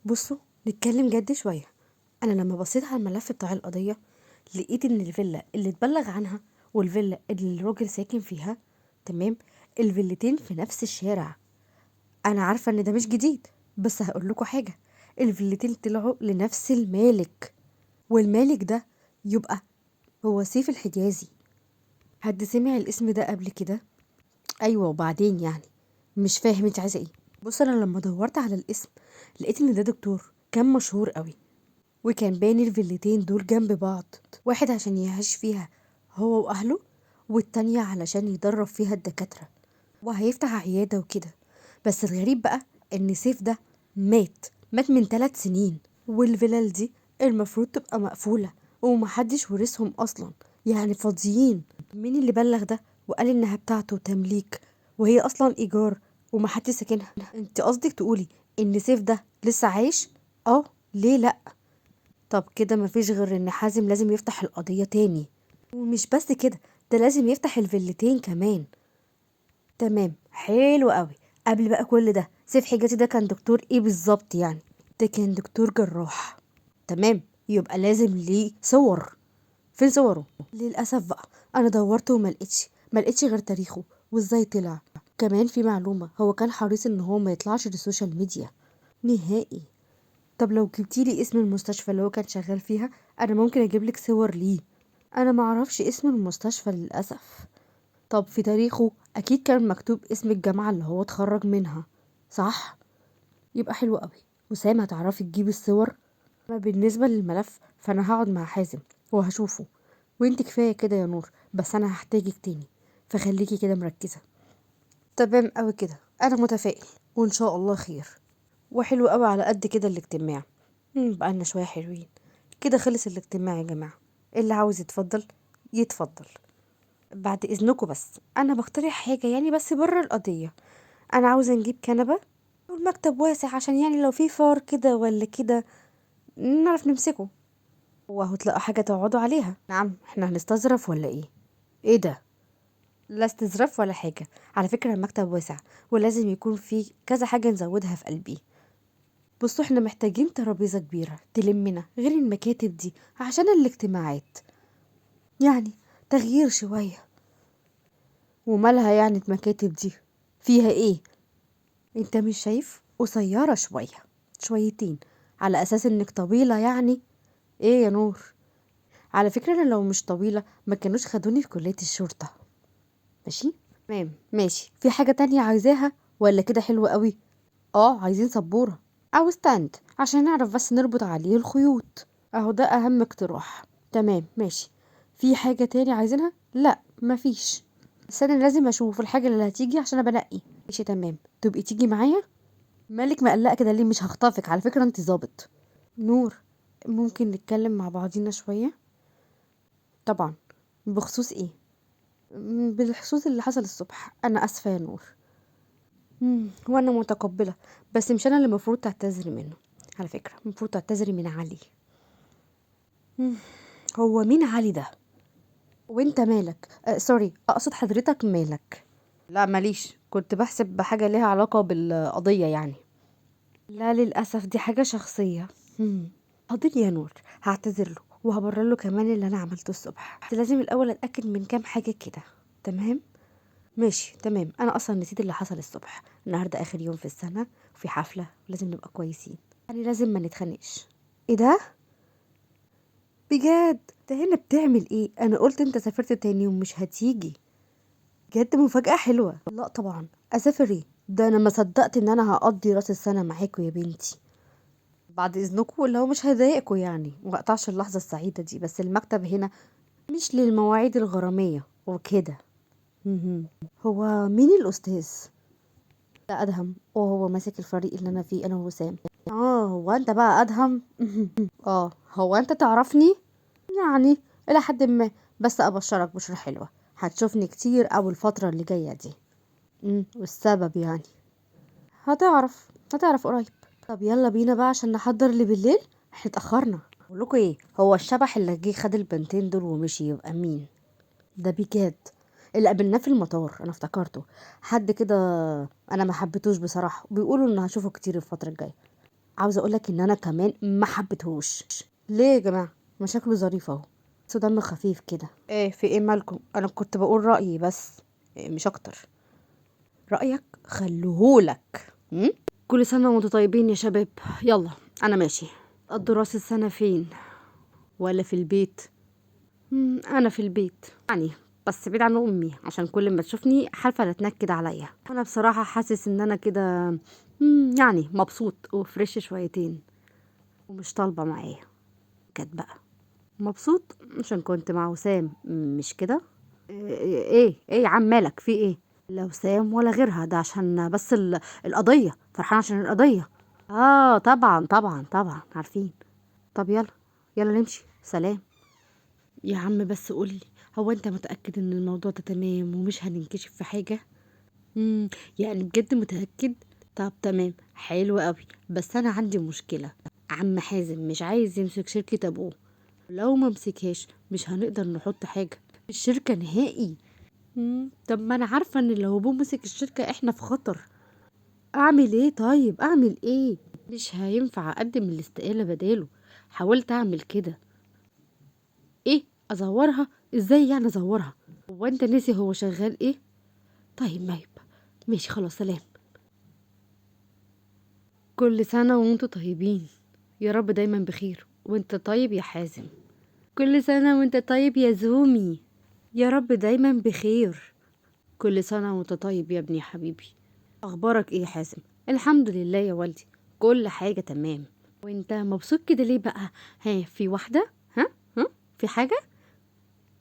بصوا نتكلم جد شوية. انا لما بصيت على الملف بتاع القضية لقيت ان الفيلا اللي اتبلغ عنها والفيلا اللي الراجل ساكن فيها، تمام، الفيلتين في نفس الشارع. انا عارفه ان ده مش جديد، بس هقول لكم حاجة، الفيلتين طلعوا لنفس المالك، والمالك ده يبقى هو سيف الحجازي. حد سمع الاسم ده قبل كده؟ ايوه، وبعدين يعني مش فاهم انت عايزه ايه. بص، انا لما دورت على الاسم لقيت ان ده دكتور كان مشهور قوي، وكان باني الفيلتين دول جنب بعض، واحد عشان يعيش فيها هو واهله، والتانية علشان يدرب فيها الدكاترة وهيفتح عيادة وكده. بس الغريب بقى ان سيف ده مات من 3 سنين، والفلل دي المفروض تبقى مقفولة ومحدش ورثهم اصلا، يعني فاضيين. مين اللي بلغ ده وقال انها بتاعته تمليك وهي اصلا ايجار ومحدش ساكنها؟ انت قصدك تقولي ان سيف ده لسه عايش؟ اه، ليه لا؟ طب كده مفيش غير ان حازم لازم يفتح القضية تاني، ومش بس كده، ده لازم يفتح الفيلتين كمان. تمام، حلو قوي. قبل بقى كل ده، سيف حجازي ده كان دكتور ايه بالظبط يعني؟ ده كان دكتور جراح. تمام، يبقى لازم ليه صور. فين صوره؟ للاسف بقى انا دورت وما لقيتش، ما لقيتش غير تاريخه وازاي طلع. كمان في معلومة، هو كان حريص ان هو ما يطلعش لل social media نهائي. طب لو جبتيلي اسم المستشفى اللي هو كان شغال فيها انا ممكن اجيب لك صور ليه. انا ما اعرفش اسم المستشفى للاسف. طب في تاريخه اكيد كان مكتوب اسم الجامعة اللي هو اتخرج منها، صح؟ يبقى حلو قوي. وسام، هتعرفي تجيبي الصور؟ اما بالنسبة للملف فانا هقعد مع حازم وهشوفه، وانت كفاية كده يا نور، بس انا هحتاجك تاني، فخليكي كده مركزه. تمام قوي كده، انا متفائل وان شاء الله خير. وحلو قوي على قد كده الاجتماع. بقالنا شوية حلوين كده. خلص الاجتماع يا جماعة، اللي عاوز يتفضل يتفضل. بعد اذنكم، بس انا بقترح حاجة يعني، بس بره القضية. انا عاوزه نجيب كنبة والمكتب واسع، عشان يعني لو في فار كده ولا كده نعرف نمسكه، وهو تلاقوا حاجة تقعدوا عليها. نعم، احنا هنستظرف ولا ايه؟ ايه ده؟ لا استظراف ولا حاجة، على فكرة المكتب واسع ولازم يكون فيه كذا حاجة نزودها في قلبي. بصوا، احنا محتاجين ترابيزة كبيرة تلمنا غير المكاتب دي عشان الاجتماعات، يعني تغيير شوية. ومالها يعني المكاتب دي؟ فيها ايه؟ انت مش شايف؟ قصيرة شوية، شويتين، على اساس انك طويلة يعني. ايه يا نور؟ على فكرة انا لو مش طويلة ما كانوش خدوني في كلية الشرطة. ماشي؟ تمام، ماشي. في حاجة تانية عايزاها ولا كده حلو قوي؟ عايزين سبورة او stand عشان نعرف بس نربط عليه الخيوط. اهو ده اهم اقتراح. تمام، ماشي. في حاجة تاني عايزينها؟ لا، مفيش. بس انا لازم اشوف الحاجة اللي هتيجي عشان ابقى انقي. ماشي تمام، تبقي تيجي معايا؟ مالك مقلقة كده ليه؟ مش هخطفك على فكرة، انت ظابط. نور، ممكن نتكلم مع بعضينا شوية؟ طبعا. بخصوص ايه؟ بالخصوص اللي حصل الصبح. انا اسفة يا نور. وانا متقبلة، بس مش انا اللي المفروض تعتذري منه على فكرة، المفروض تعتذري من علي. هو مين علي ده؟ وانت مالك؟ سوري، اقصد حضرتك مالك؟ لا ماليش، كنت بحسب بحاجة ليها علاقة بالقضية يعني. لا للأسف دي حاجة شخصية. حاضر يا نور، هعتذر له وهبرر له كمان اللي أنا عملته الصبح، بس لازم الأول أتأكد من كام حاجة كده. تمام؟ ماشي تمام. أنا أصلا نسيت اللي حصل الصبح. النهاردة آخر يوم في السنة وفي حفلة ولازم نبقى كويسين، يعني لازم ما نتخانقش. إيه ده؟ بجد؟ ده هنا بتعمل إيه؟ أنا قلت أنت سافرت تاني ومش هتيجي. بجد مفاجأة حلوة. لا طبعا، أسافر إيه؟ ده أنا ما صدقت إن أنا هقضي راس السنة معاكوا يا بنتي. بعد إذنكوا، اللي هو مش هضايقكوا يعني، وما اقطعش اللحظة السعيدة دي، بس المكتب هنا مش للمواعيد الغرامية وكده. هو مين الأستاذ؟ ده أدهم، وهو ماسك الفريق اللي أنا فيه أنا ووسام. هو أنت بقى أدهم؟ هو أنت تعرفني؟ يعني إلى حد ما، بس أبشرك بشرة حلوة، هتشوفني كتير أول الفترة اللي جاية دي. والسبب يعني هتعرف قريب. طب يلا بينا بقى عشان نحضر اللي بالليل، احنا اتأخرنا. بقول لكم ايه، هو الشبح اللي جه خد البنتين دول ومشي يبقى مين؟ ده بجد اللي قابلناه في المطار، انا افتكرته حد كده انا ما حبيتوش بصراحة، بيقولوا ان هشوفه كتير الفترة الجاية. عاوزه اقولك ان انا كمان ما حبيتهوش. ليه يا جماعة؟ ما شكله ظريف اهو، بس دم خفيف كده. ايه في ايه مالكم؟ انا كنت بقول رايي بس، إيه مش اكتر. رايك خلوهولك. كل سنة وانتوا طيبين يا شباب. يلا انا ماشي. قضوا راس السنة فين؟ ولا في البيت؟ انا في البيت يعني، بس بعيد عن امي عشان كل ما تشوفني حالفه لا تنكد عليا. انا بصراحة حاسس ان انا كده يعني مبسوط وفريش شويتين ومش طالبه معايا. كانت بقى مبسوط عشان كنت مع وسام، مش كده؟ ايه ايه يا عم مالك في ايه؟ لا وسام ولا غيرها، ده عشان بس القضية، فرحان عشان القضية. طبعا طبعا طبعا عارفين. طب يلا يلا نمشي، سلام. يا عم بس قولي، هو انت متأكد ان الموضوع ده تمام ومش هننكشف في حاجة؟ يعني بجد متأكد؟ طب تمام، حلو قوي. بس انا عندي مشكلة، عم حازم مش عايز يمسك شركة ابوه، لو ما مسكهاش مش هنقدر نحط حاجة في الشركة نهائي. طب ما انا عارفة ان لو ابوه مسك الشركة احنا في خطر. اعمل ايه طيب؟ اعمل ايه؟ مش هينفع اقدم الاستقالة بداله، حاولت اعمل كده. ايه ازورها؟ ازاي يعني ازورها؟ هو انت ناسي هو شغال ايه؟ طيب ما يبقى ماشي خلاص، سلام. كل سنة وانتوا طيبين يا رب، دايما بخير. وانت طيب يا حازم. كل سنة وانت طيب يا زومي، يا رب دايما بخير. كل سنة وانت طيب يا ابني حبيبي. اخبارك ايه يا حازم؟ الحمد لله يا والدي، كل حاجة تمام. وانت مبسوط كده ليه بقى؟ ها في واحدة؟ ها ها في حاجة؟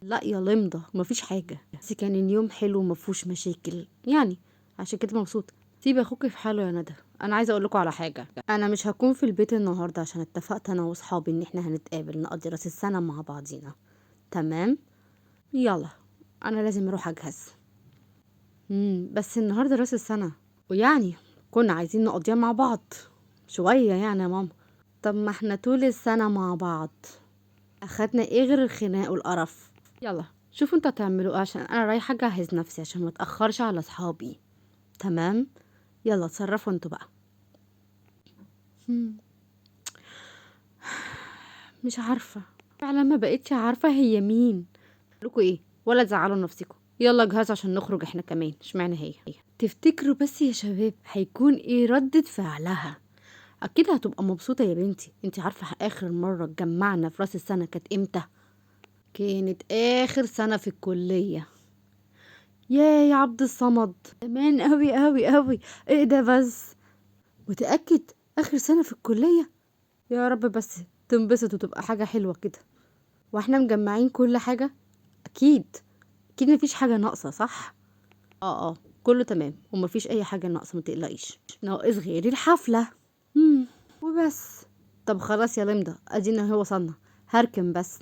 لا يا لمضة مفيش حاجة، بس كان اليوم حلو ومفهوش مشاكل يعني، عشان كده مبسوط. سيب اخوك في حاله يا ندى. انا عايزه اقول لكم على حاجة، انا مش هكون في البيت النهارده عشان اتفقت انا واصحابي ان احنا هنتقابل نقضي راس السنة مع بعضينا. تمام يلا انا لازم اروح اجهز. بس النهارده راس السنة ويعني كنا عايزين نقضيها مع بعض شوية يعني يا ماما. طب ما احنا طول السنة مع بعض، اخدنا ايه غير الخناق والقرف؟ يلا شوفوا انتوا هتعملوا ايه عشان انا رايحة اجهز نفسي عشان ما اتاخرش على اصحابي. تمام يلا اتصرفوا انتوا بقى. مش عارفه فعلا، ما بقتش عارفه هي مين. لكم ايه ولا تزعلوا نفسكم، يلا جهزوا عشان نخرج احنا كمان. اشمعنى هي؟ تفتكروا بس يا شباب هيكون ايه ردة فعلها؟ اكيد هتبقى مبسوطة يا بنتي. انت عارفه اخر مرة اتجمعنا في راس السنة كانت امتى؟ كانت اخر سنة في الكلية. يا عبد الصمد، زمان قوي قوي قوي. ايه ده بس؟ متاكد اخر سنة في الكلية؟ يا رب بس تنبسط وتبقى حاجة حلوة كده. واحنا مجمعين كل حاجة اكيد اكيد مفيش حاجة ناقصه، صح؟ كله تمام ومفيش اي حاجة ناقصه، ما تقلقيش. ناقص غير الحفلة وبس. طب خلاص يا لمضه، ادينا هو وصلنا، هركن بس.